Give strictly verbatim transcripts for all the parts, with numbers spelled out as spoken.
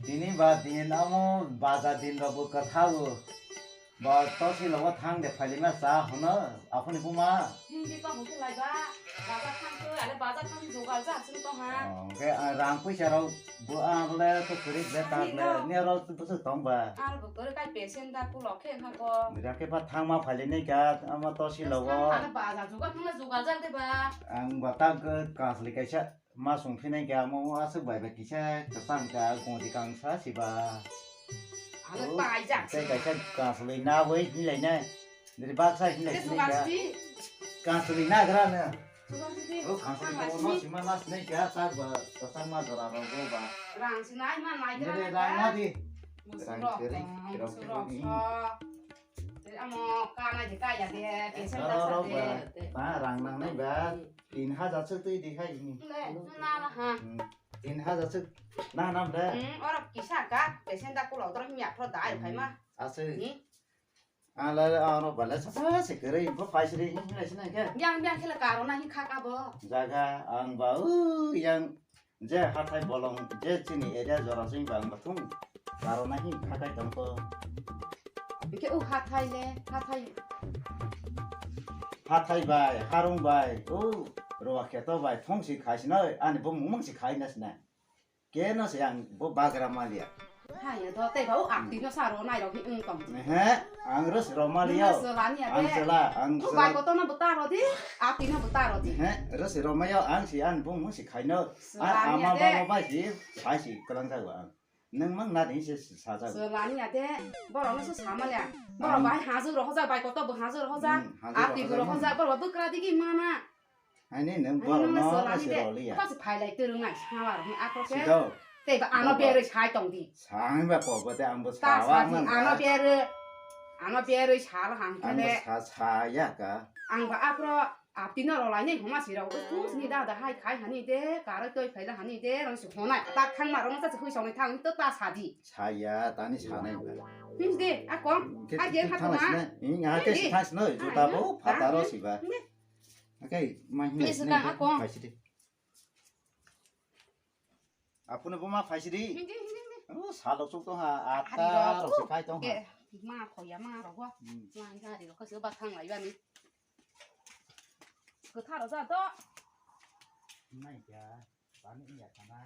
Tini ba din amo baza din rok bo kwtha o. Ba tosi logo thang de phailima cha hono aphuni buma. Hindi to hokhe laiba. Baza thang to ale baza thang jogal ja sing to ha. Oh, ke, ah, rang puisa rok bo ang le to kuri le ta le. Ani no. Ne rok to busu tong ba. Ar bo kore kai pesen da pulo khe ha ko. Mira ke ba thang ma phaile ne ka amo tosi logo. Thang ale baza jogal thang le jogal ja de ba. Ang ba ta kasli kaisa. Ma song phinai khe amo aswk bai bai kisa kwchang kha gongdi kangsa siba. Ano Oh, paijak. Tei kaisa kansului na bai hinlai na. Dari baksa hinlai Tei sini suka kha. Sidi. Kansului na gra na. Suka sidi. Oh, kansului Suka ko no sidi. Sima nas ne kha tak ba kwchang ma jora ro go ba. Rang sinai ma nai gra Dari na rang ka. Na di. Musurok, Rang kering, rang musurok kering. So. Tei amo kanai de kaya de, pesen Aro ro tasa de. Ba. Ba rang nang nai ba. Tin hajar suk twi di khai ni. Le, na na ha. Hmm. Tin hajar suk na nam de. Hmm, oro kisa ka, pesen da kulo dro mya pro dai khai ma. Asuk. Hmm. Ala aro bala sa sa se kere ko phai sri hin lai sna ke. Yang yang khela karo na hin kha ka bo. Jaga ang ba u yang je hathai bolong je chini area jora sing ba ang ba thung. Karo na hin kha kai tong ko. Bike u hathai le, hathai. Hathai bai, harung bai, o rowa kheto bai, thong si khai sinai, ani bo mung si khai na sinai. Ke no se ang bo bagra malia. Hai ya do te ba o akti no sa ro nai ro hi ung tong. He, ang ro se ro malia. Nung se la ni ya Ang de. Sela, ang Tu sela. Bai ko to no buta ro di, akti no buta ro di. He, ro se ro malia, ang si ani bo mung si khai no. Sela ni ya de. Ama ba bai si, sai si kalang sa ang. Nang mang na ding se sa sa. Sela ni ya de, borok no se sama le. Borok bai hajur ro hoja, bai ko to bo hajur ro hoja. Hmm, hajur ro hoja. Akti bo ro hoja, borok bukra digi mana. Ani nang borok no se roli ya. Kasi phai lai twrwng nai sawa rok ni akro se. Sido. Tei ba ano berwi sai tong di. Sang ba ko ba te ang bo sawa nang. Ano berwi, ano berwi sal hang khe. Ang bo sa sa ya ka. Ang ba akro apti no rwlai nai homa sirok. Tu sini da da hai khai hani de, karo toi phai la hani de, rang si honai. Ta khang ma rong sa hui song thang to ta sa di. Sa ya, tani sa nai ba. Him de, a kong. A je kha to ma. Ing a ke si thang sno, juta bo phataro si ba. Akai, mai hinai Please, sinai ka, ko, ako. Phai sidi. Apuni buma phai sidi. Hindi, hindi, hindi. Oh, salok suk tong ha, ata rok se phai tong ha. Ke, ma khoya ma rok wa. Hmm. Ma jari rok se ba thang lai ba ni. Ko tharo ja to. Nai ja, pani ya kana.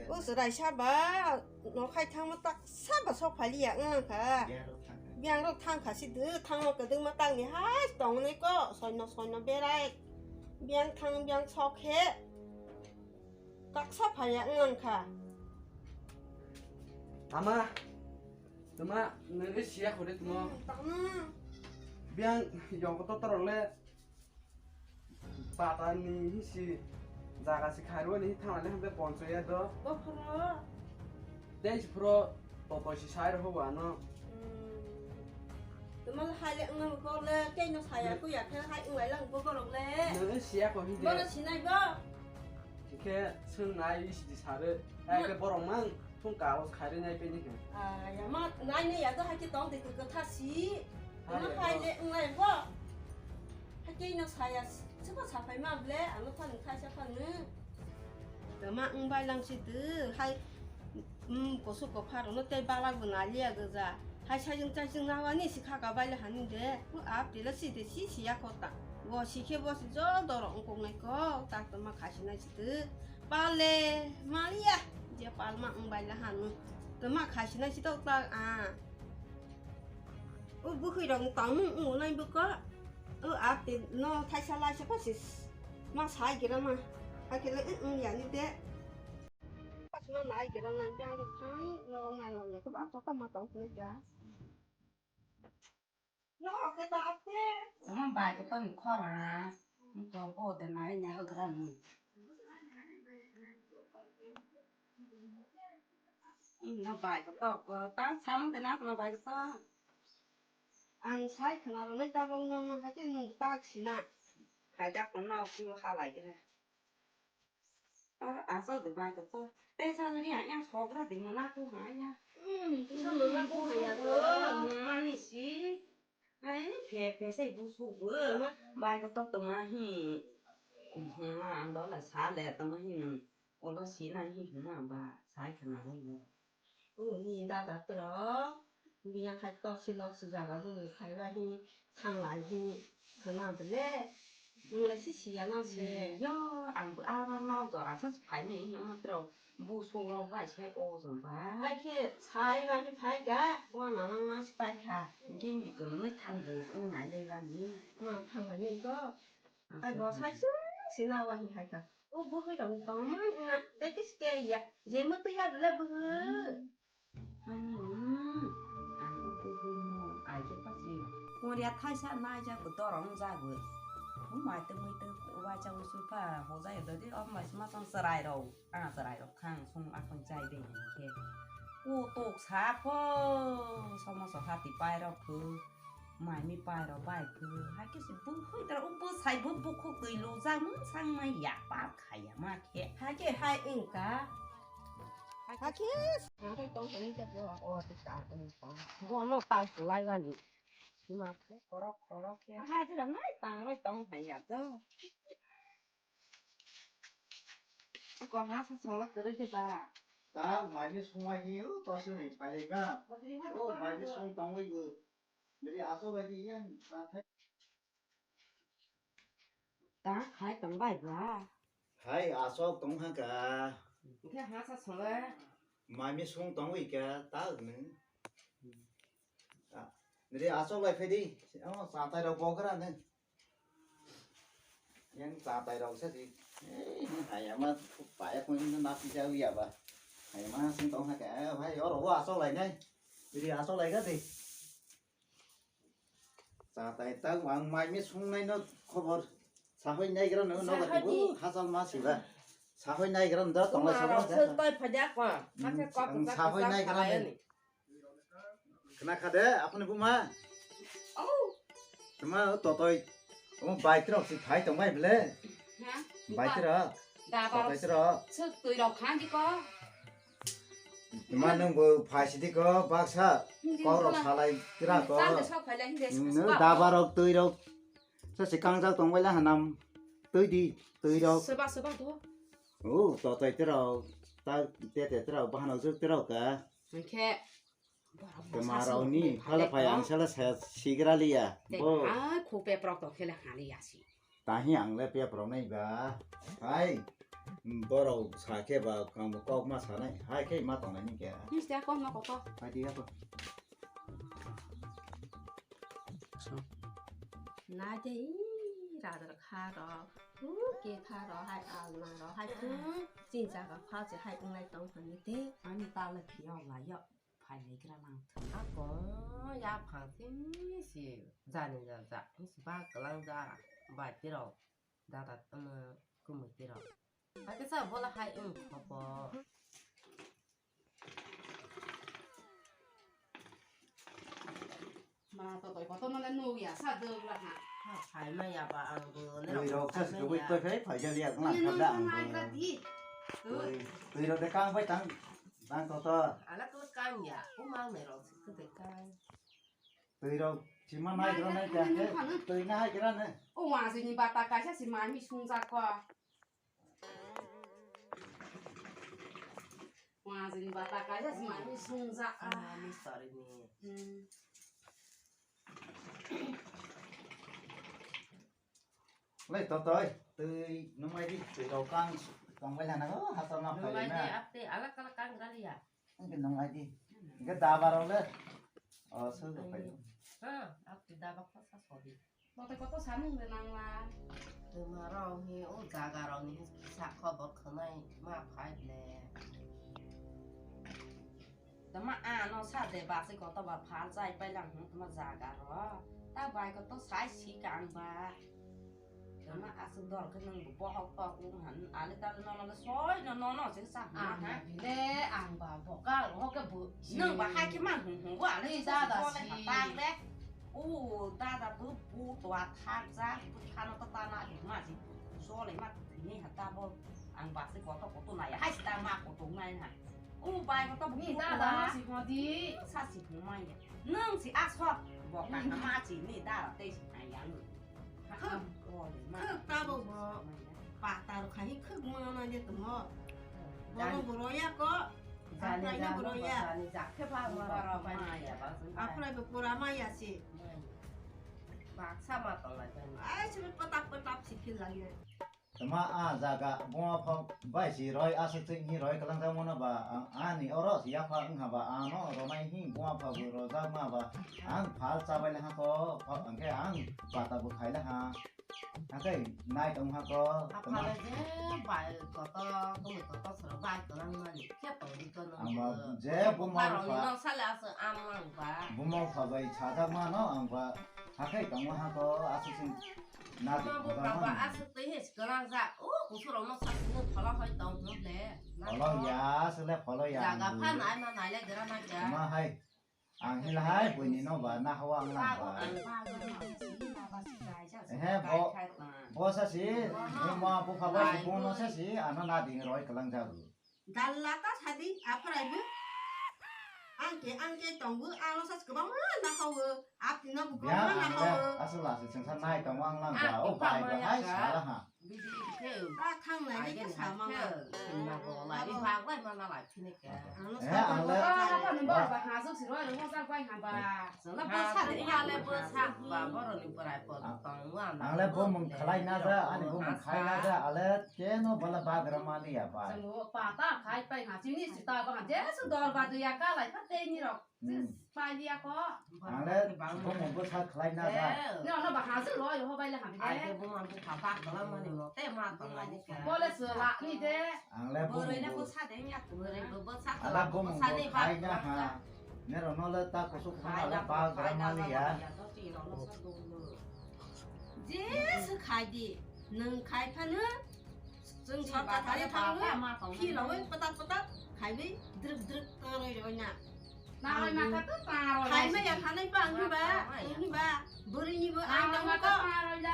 O chwrai saba nokhai thangma tak saba sok phali ya wng kha. Biyang rok thang kha si de thangma kwdwngma tangni hai tong nai ko soino soino berai biyang thang biyang sok he tak sa phai ya wng kha. Ama, tuma nang siya khore tuma. Tama. Biyang yong ko to torole. Patani hisi jaga si khairwani hi thanglani hamle ponchoya do. Bokhoro. Tei si phuro totoi si sai rw ano. Hmm. Tuma le hai le wngna ko le tei no saya ko ya khe hai wng lai lang bo borok le. Nang siya ko hi de. Bono sinai bo. Khe sung nai isi di sare. Ai ke borok mang. Thung kagos khairwi nai peni khe. Ah, ya ma nai ne ya do hai khe tong de kwtha si. Hai ma ya hai do. Le wng lai bo. Hai khe no saya sabo saphai ma ble ano thani khai sa phanu. Tama wng bai lang si tu hai, um, kosu kopha rok no tei balak bo nai liya gja. Hai sajing chajing na wani si kha ka bai le hani de. Ko ap de la si de si si ya kota. Go si khe bo si jo dorok wng kok nai ko tak tama khai si nai si tu. Pale, maliya, je palma wng bai la hanu. Tama khai sinai si tok tak a. O bwkhwi rok tangmung wng nai bwkha. O ate no thaisa laisa pha si ma sai gira ma. Hakhe le wng ya ni de. Pas ma nai gira na jang thang no ngai no ko ba to ka ma tong ni ja. Tama bai kotor ni khorang. Ko bo de nai nya gra ni. No bai kotor ko ta sam de na no bai kotor. Ang sai khna ro nai ta bong no ha ke nung tak sina. Hai jak no ku ha lai de. Ah, asal de bai to. Te sa ni ya ya so gra de ma na ku ha ya. Hmm, sa ma na ku ha ya to. Ma ni si. Ai, phe phe sai bu su bu. Bai to to ma hi. Ku ha ang do la sa le to ma hi. Ulo sinai hi hwnna ba sai khna bai bo. Ni dada tro. Biya khai toksi loksi jaga bo khai ba hi thang lai hi khna bele. Ni lai si siya na se. Yo, ang bo aro no jora sa phai ni hi ma tro. Bu so ro bai se o jong ba. Ai khe sai ba ni phai ga. Wa na na ma si pai kha. Ngi ni ko ni thang bo ngai le ba ni. Ma thang ba ni ko. Ai bo sai si si na wa hi hai ka. O bo hai ka tong ma na. Te kis ke ya. Je mo tu ya le bo. Ani, ang upo hwimo, aje pasi. Korea thaisa naijak bo dorong jagwi. Umai tongwi tong waisa usu pha hojai dodi, o mai sma tong chwrai rok, a chwrai rok khang sung akon chai de hinkhe. Kutuk sa pho, somoso hati pai rok phu, mai mi pai rok bai phu, hakhe se bukhuk tara upo sai bo bukhuk twi lujak mung sang mai ya pap khaya ma khe. Hakhe hai wngka. Hakis. Ang tong tong ta o ta ta ta. Bo no ta lai ga ni. Ma korok korok ya. Ha jira nai ta nai tong hai ya to. Ko ha sa sa la kere ke ba. Ta mai ni suma hi o to su ni pai ga. O mai ni sung tong wi go. Beri aso ga di yan ta thai. Ta khai tong bai ba. Hai asok tong ha ka. Khe ha sa sole. Mami sung tong wi ka ta ne. Nri asok lai phedi. O chatai rok bogra ne. Yang chatai rok sa di. Ei, hai ama paya ko na pija wi aba. Hai ma sung tong ha ka. Hai oro asok lai nai. Nri asok lai ka di. Chatai tang ang mai mi sungnai no khobor. Sahoi naigra no no Sahoi gati di. Hasal ma siba. Sahoi naigra no da tong lai sabo. Sel tai phajak ko. Hakhe kok ang sahoi naigra no. Khna khade apni buma. Oh. Tuma totoi. Omo bike rok si phai tong mai ble. Ha? Bike rok. Da ba. Totoi rok. Suk tui rok khan di ko. Ma nung bo phai sidi ko baksa. Hindi ko rok salai kira ko. Tang de sok phai lai hindi. Nung daba rok twi rok. Sa si kangjak tong bai la hanam. Twi di, twi rok. Seba seba do. O to tai twi rok. Ta te te twi rok bahano juk twi rok ka. Hingkhe. Tuma rok ni hala phai ang sala sa sigra liya. Bo. Ah, khu pe prok to khela hali ya si. Tahi ang le pep rok nai ba. Hai. Borok sa khe ba kok ma sanai. Hai khe ma tongnai ni khe. Ni sia kok ma kok. Hai di ko. Na de i ra da kha ro. Ku ke kha ro hai al na ro hai ku. Chin cha ka pha che hai ung lai tong han ni te. Ani ta le phi yo la yo. Phailaigra nang thung. Ako ya phang simi si jani ja ja. Hisi ba kwlang ja. Bai tiro. Dada tamo kumui tiro. Hakhe sa bola hai wng khopo. Ma to toi koto no le nuk ya sa dwgla ha. Ha, phai ma ya ba ang bo ne. Twi rok sa sikubui toi phai phai ja liya kma kha da ang bo. Nai gra di. Twi, twi rok de kang bai tang. Tang koto. Ala to kang ya. Umang ne rok sikubui kang. Twi rok sima nai gra nai kya ke? Twi na hai gra ne. O wa jini bata kaisa sima mi sungjak ko. Wa jini bata kaisa sima mi sungjak. Ah, mi sorry ni. Hmm. Lai to toi, twi nung lai di, twi rok kang tong bai lana ko, hasal ma phai na. Nung lai di, apte alak alak kang gali ya. Nung lai di. Nge daba rok le. Oh, so ko phai. Ha, apte daba ko sa so di. Koto koto samung de nang la. Tuma rok ni o jaga rok ni sa khobor khwnai ma phai le. Tama ano sa de basi koto ba phal chai pai lang hwn tama jaga ro. Ta bai koto sai si kang ba. Tama asuk dol khe nung bo bohok tok ung han ale ta no no soi no no no sing sa ha ha. Ang bile ang ba bo ka ro ke bu. Nung ba hai khe ma hung hung bo ale da da si. Tang de. U da da bu bu to a thak ja bu thano ta ta na di ma si. So le ma ni ha ta bo ang basi koto koto na ya hai si ta ma koto ngai ha. O bai ko to ni da da si ho di. Sa si ho mai ya. Nung si a so. Bo ka ma si ni da da te si ai ya nung. Khuk. Ko ni ma. Khuk ta bo bo. Pata ro khai khuk ma na je to mo. Kono boroya ko. Jani Aphrai no jani boroya. Jani jakhe ba ma ba ma ya ba. Aphrai bo pura ma ya si. Baksa ma tong lai jani. Ai, sebe patak patak si phil lagi. Tama a jaga buma pha bai si roi aswk twi hi roi kalang jamo no ba ang ani oro si yapha wng ha ba ano ronai hi buma pha bo rojak ma ba ang phal chabai le ha ko pha angke ang bata bo khai le ha angke nai tong ha ko tama. Aphale je bai koto kumi koto soro bai kalang mani khe tong di kono. Ang ba je buma pha. Sale aswk ang ang ba. Buma pha bai chajak ma no ang ba hakai tong ha ko aswk sing. Nadi. Tamo bwkha ba aswk twi he swkang jak. O, kusurok no sa sini phola hoi tong hwn le. Phola ya, sele phola ya. Jaga pha nai ma nai le gra na kya. Ma hai. Ang hila hai buini no ba na hawa ang lang ba. He bo, bo sa si, ni ma bu pha ba si bo no sa si, ano nadi roi kalang jagu. Dalla ta sadi, aphrai bo. Ang ke, ang ke tongbo, ano sa kwbangma nahawo. Apni no bo kwbangma nahawo. Aswk la se chwngsa nai tongma ang lang ba. O bai bo hai sala ha. Bidi khe. Ta thang nai ni khe sama ma. Sinna bo lai ni bag lai ma na lai phine khe. Ano sa ang le. Apa ni ba ba ha sok si roi ro sa bai ha ba. Sala bo sa de ya le bo sa ba boro ni borai po tong wa na. Ang le bo mung khalai na ja, ani bo mung khai na ja, ale keno bala bagra mali ya ba. Salo pata khai pai ha chini sita ba ha jesu dor ba duya ka lai pha te ni rok. Sis pai liya ko. Ang le bo mung bo sa khalai na ja. Ni ono ba ha su lo yo ho bai le ha bi de. Ai de bo man bo pha ba kala mani mo te ma tong lai ni ka. Bo le su la ni de. Ang le bo mung bo sa de ya ko. Bo re bo sa. Ala bo mung bo khai na ha. Nero no le ta kusuk khana le ba gra mali ya. Jesu khai di, nwng khai phano, chwng sorkar thani thango, philawi pwtak pwtak khaiwi drwk drwk tangroi roi na. Naroi maka to tangroi. Khai maya khanai pa ang hiba, ang hiba, bwrwi ni bo ang tong ko. Sala